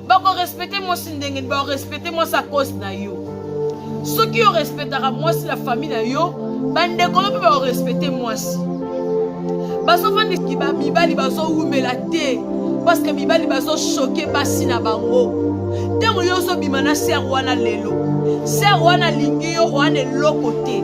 Bakorespecte mwasi ndenge nini? Bakorespecte mwasi a cause na yo. Soki yo respectaka mwasi na famille na yo, bandeko no mpe bakorespecte mwasi. Bazofandisi mibali bazowumela te parce que mibali bazochoke basi na bango. Ntango yo ozobima na sere wana lelo, sere wana alingi yo wana eloko te,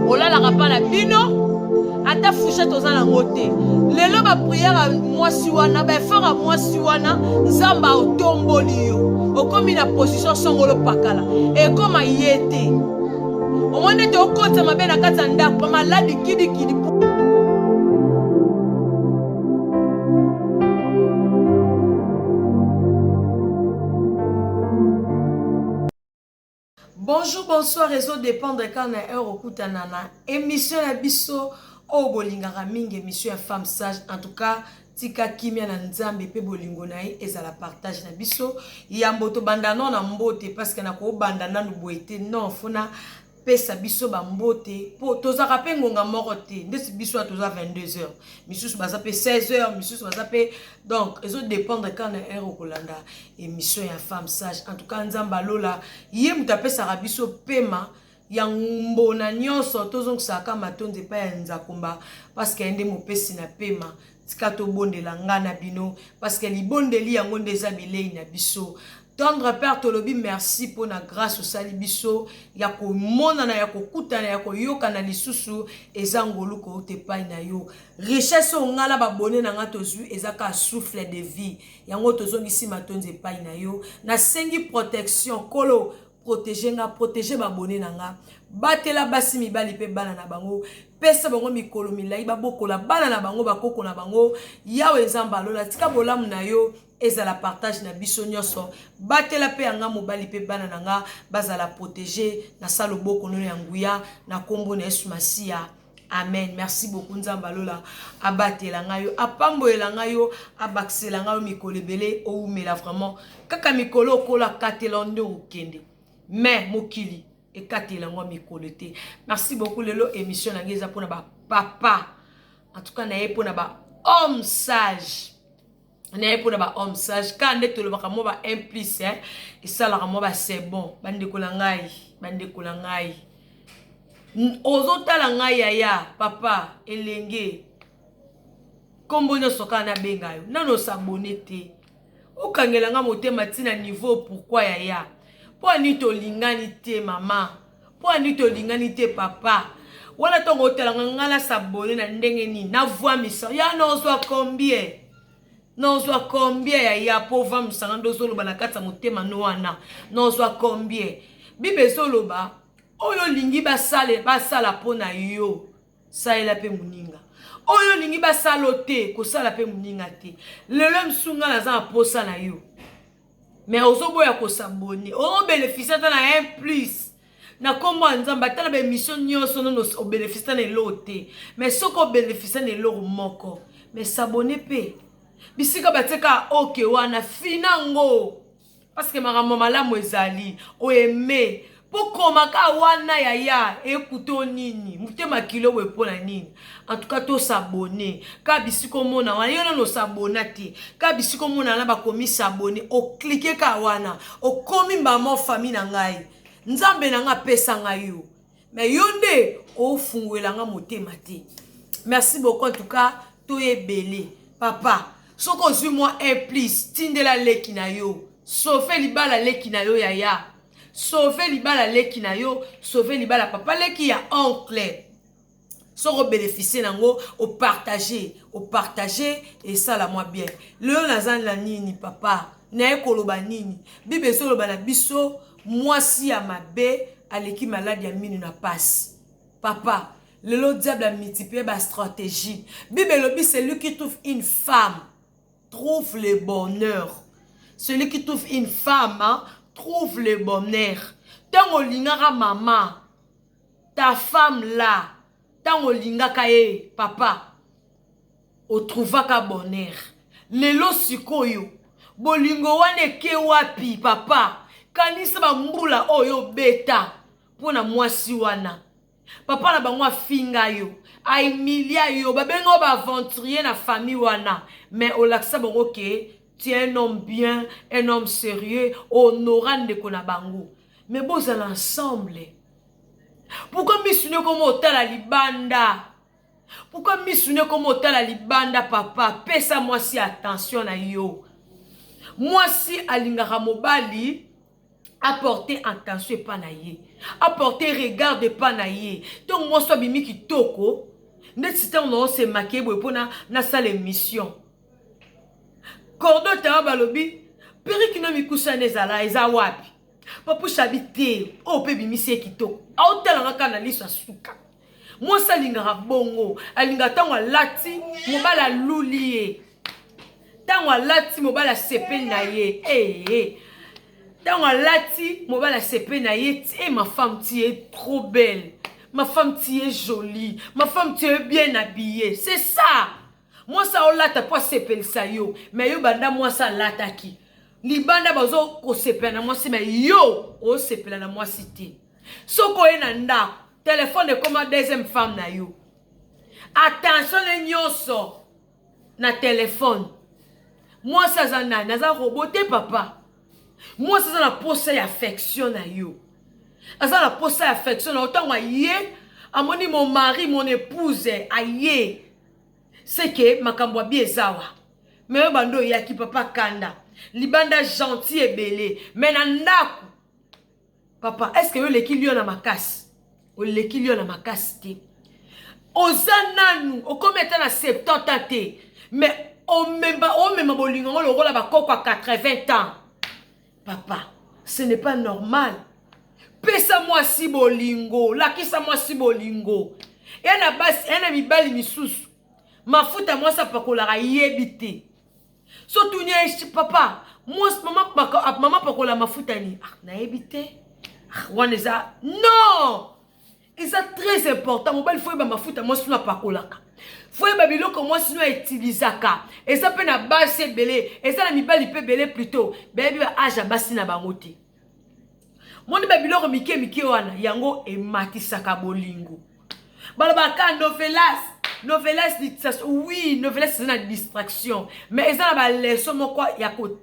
olalaka mpa na bino ata fourchette oza nango te. Lelo bapriere ya mwasi wana, baeffort ya mwasi wana, Nzambe otomboli yo, okomi na position songolo pakala, ekoma ye te. Omoni ete okotisa mabe na kati ya ndako, maladi kidikidi. Bonjour, bonsoir, ezo dépendre kaka na heure okutana na émission na biso oyo bolingaka mingi, émission ya femme sage. En tout cas, tika kimia na Nzambe pe bolingo na ye ezala partage na biso. Yambo tobanda no na mbote parce que nakobanda nanu boye te, non, fona pesa biso ba mbote po tozaka pe ngonga moko te. Ndeti biso toza 22 heures, misusu baza pe 16 heures, misusu baza pe, donc ezo dépendre kaka na heure okolanda émission ya femme sage. En tout cas, Nzambe alola ye moto apesaka biso pema ya mbona nyonso, tozongisaka matondi epai ya Nzakomba parce que ye nde mopesi na pema. Tika tobondela nga na bino parce que libondeli yango nde eza bilei na biso. Tendre Père, tolobi merci mpo na grâce osali biso ya komonana, ya kokutana, ya koyokana lisusu. Eza ngolu kouta epai na yo. Richesse oyo nga na babone na nga tozwi eza kaka souffle de vie, yango tozongisi matondi epai na yo. Nasengi protection, Nkolo, protege nga, protege babone na nga, batela basi mibali mpe bana na bango, pesa bango mikolo milai babokola bana na bango, bakoko na bango. Yawe Nzambe alola, tika bolamu na yo ezala partage na biso nyonso. Batela mpe ya nga mobali mpe bana na nga bazala protege na sa loboko nono ya nguya, na nkombo na Yesu Masiya, amen. Merci beaucoup. Nzambe alola abatela ngai yo, apambolela ngai yo, abakisela ngai yo mikolo ebele, oumela vraiment kaka mikolo okola katela nde okende, mais mokili ekatela yango mikolo te. Merci beaucoup. Lelo émission na ngai eza mpona bapapa, en tout cas naye mpona ba homme sage, naye mpona ba homme sage. Kaka nde tolobaka mwa ba 1 plus esalaka mwa ba c'est bon. Bandeko na ngai, bandeko na ngai, ozotala ngai yaya, papa, elenge, nkombo nyonso kaka nabenga yo, nano osabone te, okangela nga motema ntina niveau pourquoi yaya? Mpo ani tolingani te mama? Mpo ani tolingani te papa? Wana ntongo otalanga ngai nasabone na ndenge nini? Navwamisa ya nozwa combien? Nozwa combien yaya mpo ovwamisanga nde ozoloba na kati ya motema no wana? Nozwa combien? Bible ezoloba oyo olingi basale basala mpo na yo, salela mpe moninga. Oyo olingi basala te, kosala mpe moninga te. Lelo mosusu ngai naza na posa na yo, mais ozoboya kosabone, obénéficie ata na 1 plus na nkombo ya Nzambe, ata na baémission nyonso nono obénéficie na eloko te. Mais soki obénéficie na eloko moko, mais s'abonne mpe bisika batie kaka oke wana, fina ngo, parce que makambo malamu ezali oeme mpo koma ka wana yaya ekuta nini motema kilo boye mpo na nini? En tout cas, tosabone ka bisika omona wana. Yo nano osabona te, ka bisika omona wana bakomi s'abonner, oclique ka wana, okomi mbamo famille na ngai. Nzambe na ngai apesa ngai yo, mais yo nde ofungwela nga motema te. Merci beaucoup. En tout cas, toyebele papa, soki ozwi mwa 1 plus, tindela leki na yo, sauve libala leki na yo yaya, sauve libala leki na yo, sauve libala papa leki ya oncle. Soki obénéficie nango, opartage, opartage, esala mwa bien. Lelo naza na nini papa? Naye koloba nini? Bible ezoloba na biso mwasi ya mabe aleki maladi ya minu na pasi. Papa, lelo diable amultiplie bastratégie. Bible elobi: celui qui trouve une femme trouve le bonheur. Celui qui trouve une femme, hein, trouve le bonheur. Ntango olingaka mama, ta femme là, ntango olingaka ye papa, otrouvaka bonheur. Lelo sikoyo bolingo wana eke wapi papa? Kanisa bambula oyo obeta mpo na mwasi wana. Papa na bango afinga yo, ahumilia yo, babenga yo baaventurier na famille wana, mais olakisa bango ke Tu es un homme bien, un homme sérieux, honora ndeko na bango. Mais bozala ensemble. Pourquoi misu ne ekoma otala libanda? Pourquoi misu ne ekoma otala libanda papa? Pesa mwasi attention na yo. Mwasi alingaka mobali apporter attention epa na ye, apporter regard epa na ye. Ntango mwasi abimi kitoko, ndeti ntango na osemaki boye mpona nasala émission. Cordo tawa balobi periki no mikusana ezala eza wapi? Papusha abi te, oyo mpe ebimisi ye kitoko. Aotalanga kaka na liso ya suka. Mwasi alingaka bongo, alingaka ntango alati mobali aluli ye, ntango alati mobali asepeli na ye. Hey, ntango alati mobali asepeli na ye. Hey, ma femme, tu es trop belle, ma femme, tu es jolie, ma femme, tu es bien habillée. C'est ça. Mwasi aolata mpo asepelisa yo, mais yo banda mwasi alataki libanda bazo kosepela na mwasi, mais yo osepela na mwasi te. Soki oye na ndako, telefone ekoma deuxième femme na yo, attention ne nyonso na telefone. Mwasi aza nani? Aza robot te papa. Mwasi aza na posa ya affection na yo, aza na posa ya affection na yo. Ntango aye amoni mon mari, mon épouse aye, c'est que makambo abi ezawa. Mais oyo bando oyaki papa kanda libanda gentil ebele, mais na ndako papa, est ce que yo oleki lio na makasi? Oleki lio na makasi te. Oza nanu okomi ata na 70 ans te, mais omema omema bolingo ngo lokola bakoko ya 80 ans. Papa, ce n'est pas normal. Pesa mwasi bolingo, lakisa mwasi bolingo. Eya na basi, eya na mibali misusu, mafuta mwasi apakolaka yebi te. So tuni ye, papa, mwasi mama, mama apakola mafuta nini? Ah, nayebi te. Ah, wana eza non, eza très important. Mobali faut yeba mafuta mwasi no apakolaka, faut yeba biloko mwasi no autilisaka. Eza mpe na basi ebele, eza na mibali mpe ebele plutôt bayebi ba âge ya basi na bango te. Moni babiloko mike mike wana, yango ematisaka bolingo. Balobaka novelas, novelas, oui, novelas eza na distraction, mais eza na baleçon moko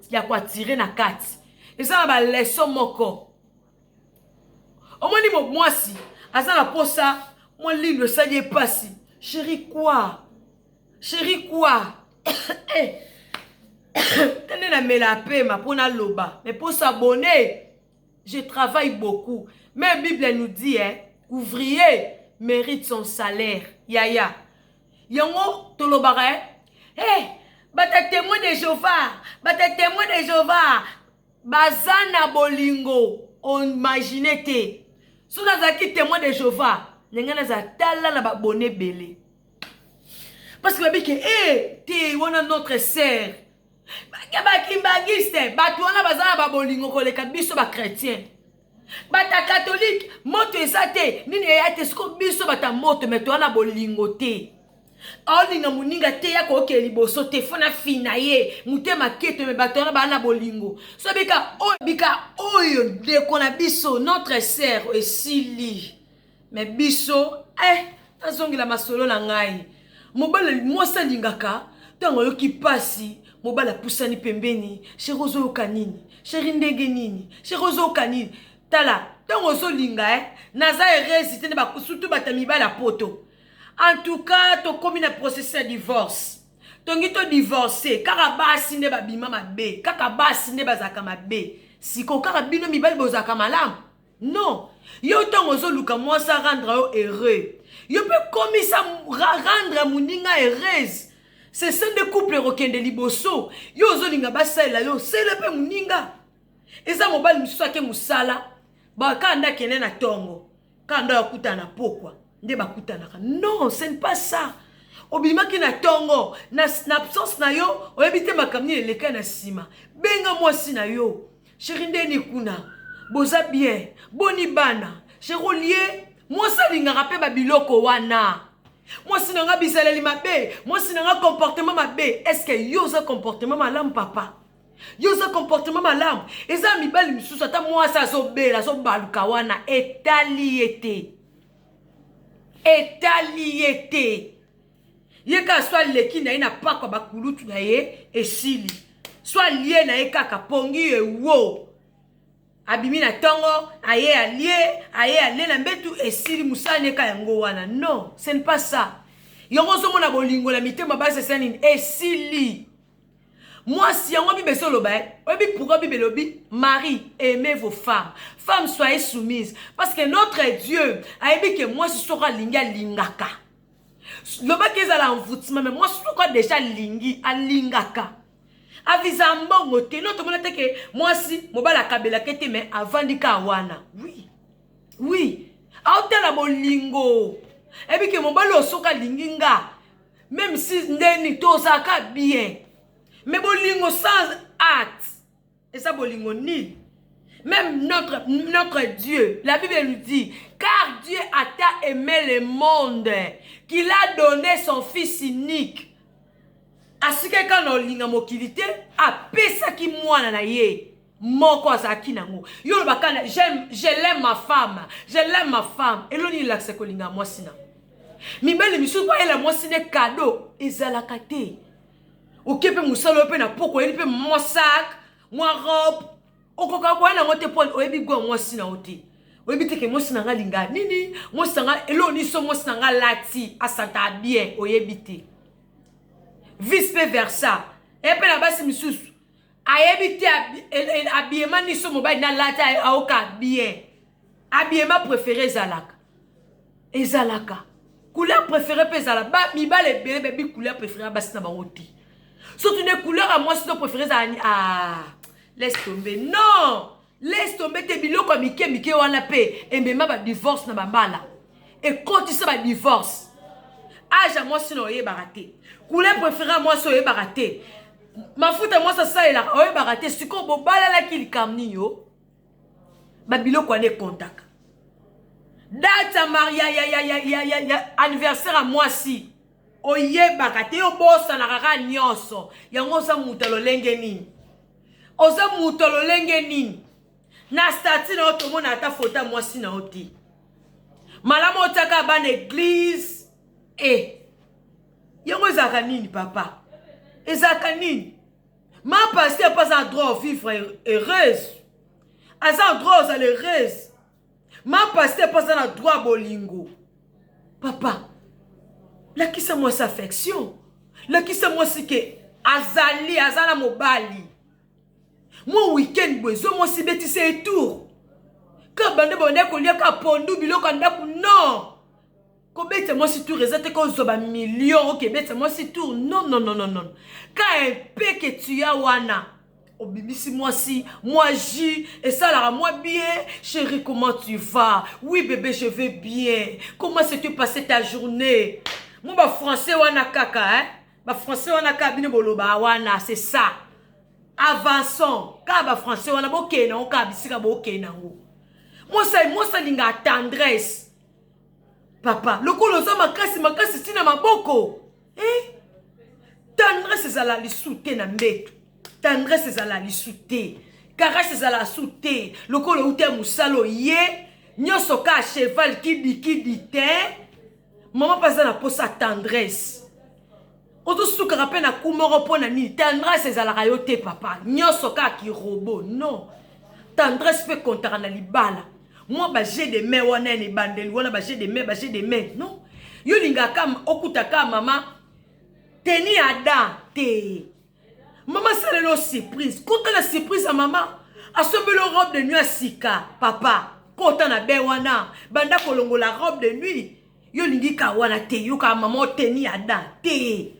ya koattirer na kati, eza na baleçon moko. Omoni mwasi aza na posa mwa lino esali ye mpasi. Chéri quoi, chéri quoi, tende namela pema mpo naloba, mais mpo s'abonner, je travaille beaucoup. Mais Bible nous dit, hein, ouvrier mérite son salaire. Yaya, yango tolobaka, eh, hey, bata témoin de Jéhovah, bata témoin de Jéhovah baza na bolingo, imagine te. So nazalaki témoin de Jéhovah, ndenge nazala, tala na babone ebele, parce que babike e te wana notre sœur bakimbangiste. Bato wana baza na babolingo koleka biso bachrétien. Bata catholique, moto eza te, nini eya te. Siko biso bata moto, mais toza na bolingo te. Aolinga moninga te, ya kookele liboso te, faut na fina ye motema keto. Mais bato wana baa na bolingo. So bika oyo, bika oyo ndeko na biso, notre sœur, esili. Mais biso, eh, nazongela masolo na ngai. Mobali, mwasi alingaka ntango ayoki mpasi, mobali apusani pembeni: chéri, ozoyoka nini? Chéri, ndenge nini? Chéri, ozoyoka nini? Tala, ntango ozolinga, eh, naza heureuse te. Surtout bato mibali ya poto, en tout cas tokómi na processus ya divorce, tongi todivorce. Kaka basi nde babima mabe, kaka basi nde bazalaka mabe. Sikoyo kaka bino mibali bozalaka malamu? Non. Yo ntango ozoluka mwasi arendre yo heureux, yo mpe komisa rendre moninga heureuse. C'est ça nde couple ekokende liboso. Yo ozolinga basalela yo, sela mpe moninga. Eza mobali mosusu ake mosala, kaka nde akende na ntongo, kaka nde akutana na pokwa nde bakutanaka. Non, ce n'est pas ça. Obimaki na ntongo, na absence na yo, oyebi te makambo nini eleka na nsima. Benga mwasi na yo: chéri, ndeni kuna boza bien? Boni bana? Chéri, olie? Mwasi alingaka mpe babiloko wana. Mwasi na nga bizaleli mabe, mwasi na nga comportement mabe. Est-ce yo oza comportement malamu? Papa, yo oza comportement malamu? Eza mibali misusu, ata mwasi azobela, azobaluka wana, etali ye te, etali ye te. Ye kaka so aleki na ye na pakwa bakulutu na ye, esili. So alie na ye kaka pongi ewo. Abimi na tongo, aye alie, aye alie na mbetu, esili mosala neka yango wana. Non, ce n'est pas ça. Yango ozomona bolingo na mitema basi esala nini? Esili. Mwasi yango Bible ezoloba, eh? Oyebi pourquoi Bible elobi mari aimez vos femmes, femmes soyez soumises, parce que notre Dieu ayebi ke mwasi soko alingi alingaka. Lobaki ezala envoûtement, mais mwasi soko déjà alingi alingaka. Avisa mbongo te, no tomona te ke mwasi mobali akabelaka te, mais avandi ka wana. Oui. Oui. Aotala bolingo. Ebi ke mobali osoka alingi nga. Même si ndeni tozalaka bien. Mais bolingo sans acte, eza bolingo nul. Même notre Dieu, la Bible nous dit, car Dieu a tant aimé le monde qu'il a donné son fils unique. Asika kana olinga mokili te, apesaki mwana na ye moko azalaki nango. Yo olobaka na, j'aime, je l'aime ma femme, je l'aime ma femme. Eloni elakisa kolinga mwasi na. Mibali misusu bayela mwasi ne cadeau ezalaka te. Oke mpe mosala oyo mpe na poko oyeli mpe mwa sac, mwa robe, okoka koya nango te mpo oyebi gwa mwasi na yo te. Oyebi te ke mwasi na nga alinga nini, mwasi na nga eloko nini so mwasi na nga alati asanta bien, oyebi te. Vice versa, epe na basi misusu ayebi te habillement nini so mobali na alati aoka bien. Habillement préféré ezalaka. Ezalaka. Couleur préférée pe ezala ba mibale ebele bayebi couleur préférée ya basi na bango te. Surtout ne couleur ya mwasi no préférée ezala ni ah laisse tomber. Non, laisse tomber te biloko ya mike mike wana pe emema ba divorce na mabala. Ekotisa ba divorce. Âge ya mwasi na oyebaka te. Couleur préférée ya mwasi oyebaka te. Mafuta mwasi asalelaka oyebaka te. Sikoyo bobalalaki likambo nini yo? Ba biloko wana ekontaka. Date ya maria ya ya ya ya ya ya anniversaire ya mwasi oyebaka te, obosanaka kaka nyonso. Yango oza moto ya lolenge nini? Oza moto ya lolenge nini? Na statut na yo tomona ata photo ya mwasi na yo te. Malamu otiaka bana église e yango ezalaka nini papa? Ezalaka nini? Ma pasteur pas un droit vivre heureuse. Aza droit ozala heureuse. Ma pasteur pas un droit bolingo. Papa, lakisa mwasi affection. Lakisa mwasi ke azali azala mobali. Mwa week-end boye zo mwasi betisa ye tour. Ka bande bande kolia ka pondu biloko ya ndako non. Kobeta mwasi tour eza te kozwa ba million oke beta mwasi tour non non non non non. Ka un peu que tu as wana obimisi mwasi mwa jus esalaka mwa bien. Chérie, comment tu vas? Oui bébé, je vais bien. Comment s'est passée ta journée? Moi ba français wana kaka hein? Ba français wana kaka bino boloba wana, c'est ça. Avançons. Kaka ba français wana bokende nango kaka bisika bokende nango. Mwasi mwasi alinga tendresse. Papa, lokolo oza makasi makasi tina maboko. Eh? Tendresse ezala lisu te na mbeto. Tendresse ezala lisu te. Caresse ezala su te. Lokolo uta musalo ye nyonso ka cheval kidi kidi te. Maman paza na posa tendresse. Ozosukaka pe na coup moko mpo na nini? Tendresse ezalaka yo te papa. Nyonso ka ki robot. Non. Tendresse pe kontaka na libala. Moi ba jeu de main wana ne bandeli wana ba jeu de main, ba jeu de main. Non. Yo lingaka okuta ka mama teni Adam te. Mama salelo surprise. Kota na surprise ya mama. Asombeli robe de nuit ya sika papa. Kota na be wana banda kolongola robe de nuit. Yo lingi ka wana te, yo ka mama teni Adam te.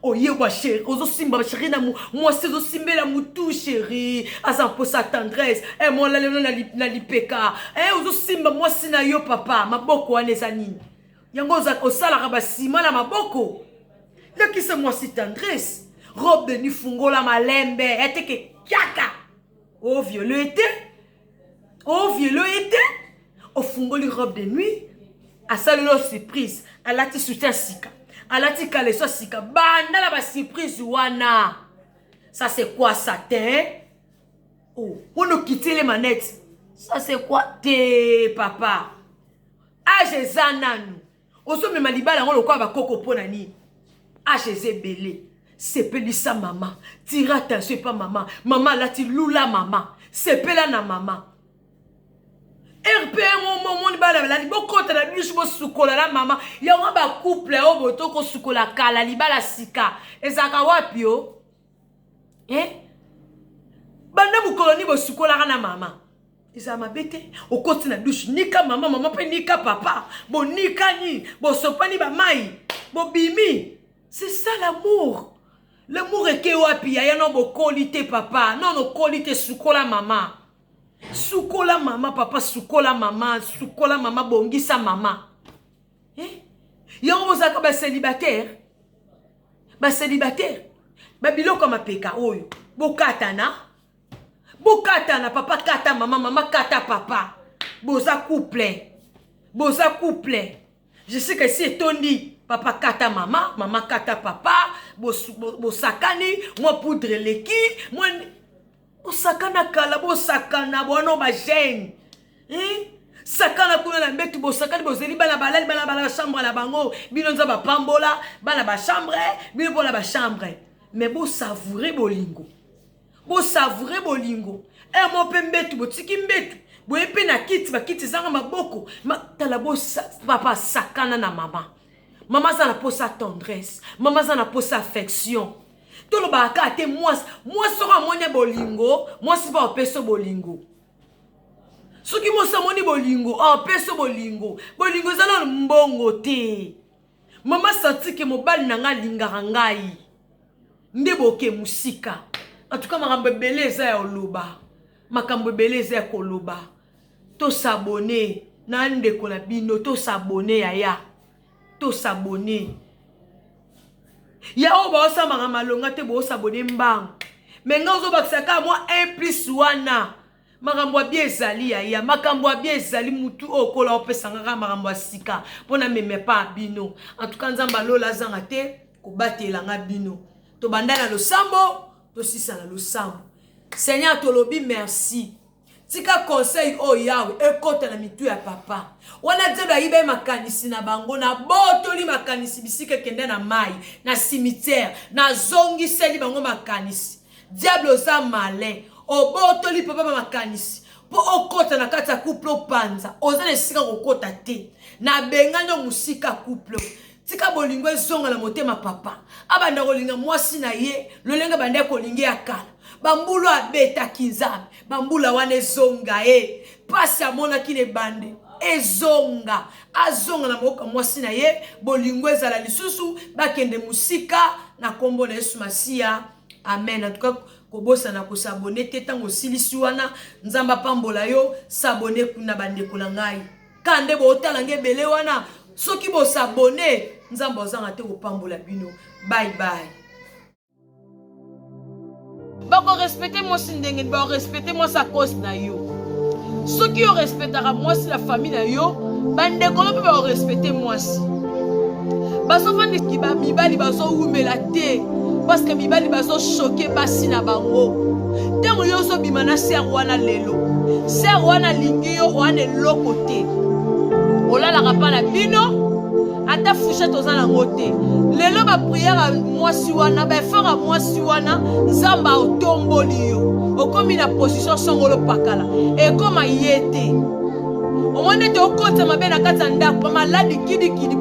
Oyebwa chéri, ozosimba chéri na mwasi ozosimbela mutu chéri, aza mposa tendresse, eh mola lelo na lipeka, eh ozosimba mwasi na yo papa, maboko wana eza nini? Yango osalaka ba sima na maboko. Lakisa mwasi tendresse, robe de nuit fungola malembe, eteke kiaka. O viole ete, o viole ete, ofungoli robe de nuit, asaleli surprise, alati soutien sika. Alati kaleso sika, banda na ba surprise wana. Ça c'est quoi ça te? Oh, on quitte les manettes. Ça c'est quoi te papa? Âge eza nanu. Ozo mema libala ngo lokola bakoko pona nini? Âge eza ebele. Sepelisa mama, tira attention epa mama. Mama alati lula mama, sepela na mama. Rpm omoni bana balali bokota na douche bosukola na mama. Yango ba couple oyo boto kosukola kala libala sika ezalaka wapi yo? Eh? Banda mokolo nini bosukolaka na mama? Ezala mabe te, okoti na douche nika mama, mama mpe nika papa, bonikani, bosopani ba mai, bobimi. C'est ça l'amour. L'amour eke wapi yaya? No bokoli te papa, non okoli te, sukola mama. Sukola mama papa, sukola mama, sukola mama, bongisa mama. Eh? Yango bozalaka ba célibataire. Ba célibataire. Ba biloko ya mapeka oyo bokatana. Bokatana papa kata mama, mama kata papa. Boza couple. Boza couple. Je sais que si etondi papa kata mama, mama kata papa, bosakani, mwa poudre eleki, mwa bosakana kala, bosakana bwana ba jeune. Eh? Sakana kuna na mbetu, bosakani, bozeli bana balali, bana bala chambre na bango, bino nza bapambola, bana ba chambre, bino mpona ba chambre. Mais bosavoure bolingo. Bosavoure bolingo. Eh, mo mpe mbetu, botiki mbetu. Boye mpe na kiti, bakiti ezanga maboko. Ma, tala bosa, papa sakana na mama. Mama aza na posa tendresse, mama aza na posa affection. Tolobaka kaka te mwasi, mwasi soko amoni bolingo, mwasi mpe apesa bolingo. Soki mwasi amoni bolingo, apesa bolingo. Bolingo eza nano mbongo te. Mama santi ke mobali na ngai alingaka ngai. Nde boke mosika. En tout cas makambo ebele eza ya koloba. Makambo ebele eza ya koloba. Tosabone na ndeko na bino, tosabone yaya. Tosabone. Ya oyo baosamaka malonga te, bosabone mbangu. Me nga ozobakisa kaka mwa 1 plus wana. Makambo ya bien ezali yaya, makambo ya bien ezali. Mutu oyo kola opesa nga kaka makambo ya sika mpo na meme pa bino. En tout cas Nzambe alola azanga te kobatela nga bino. Tobanda na losambo, tosisa na losambo. Seigneur tolobi merci. Tika conseil oyo Yawe ekota na mitu ya papa. Wana diable ayiba ye makanisi na bango, na botoli makanisi bisika ekende na mai, na cimetière, na zongiseli bango makanisi. Diable oza malin, obotoli papa ba makanisi po okota na kati ya couple opanza, oza na esika kokota te. Na bengani yo mosika couple. Tika bolingo ezonga na motema papa. Abanda kolinga mwasi na ye lolenge banda kolinga ya kala. Bambula abetaki Nzambe, bambula wana ezonga ye. Pasi amonaki na ebande ezonga, azonga na maboko ya mwasi na ye, bolingo ezala lisusu, bakende mosika na kombo na Yesu Masiya. Amen. En tout cas kobosana kosabone te ntango osilisi wana. Nzambe apambola yo, sabone kuna bandeko na ngai. Ka nde bootala nge ebele wana, soki bosabone Nzambe azanga te kopambola bino. Bye bye. Bakorespecte mwasi ndenge nini? Bakorespecte mwasi a cause na yo. Soki yo respectaka mwasi na famille na yo, bandeko no mpe bakorespecte mwasi. Bazofandiki ba mibali bazowumela te parce que mibali bazochoke basi na bango. Ntango yo ozobima na sere wana lelo, sere wana alingi yo wana eloko te, olalaka mpa na bino ata fourchette oza nango te. Lelo ba prière ya mwasi wana, ba effort ya mwasi wana, Nzambe otomboli yo, okomi na position songolo pakala, ekoma ye te. Omoni ete okotisa mabe na kati ya ndako, ba maladi kidikidi.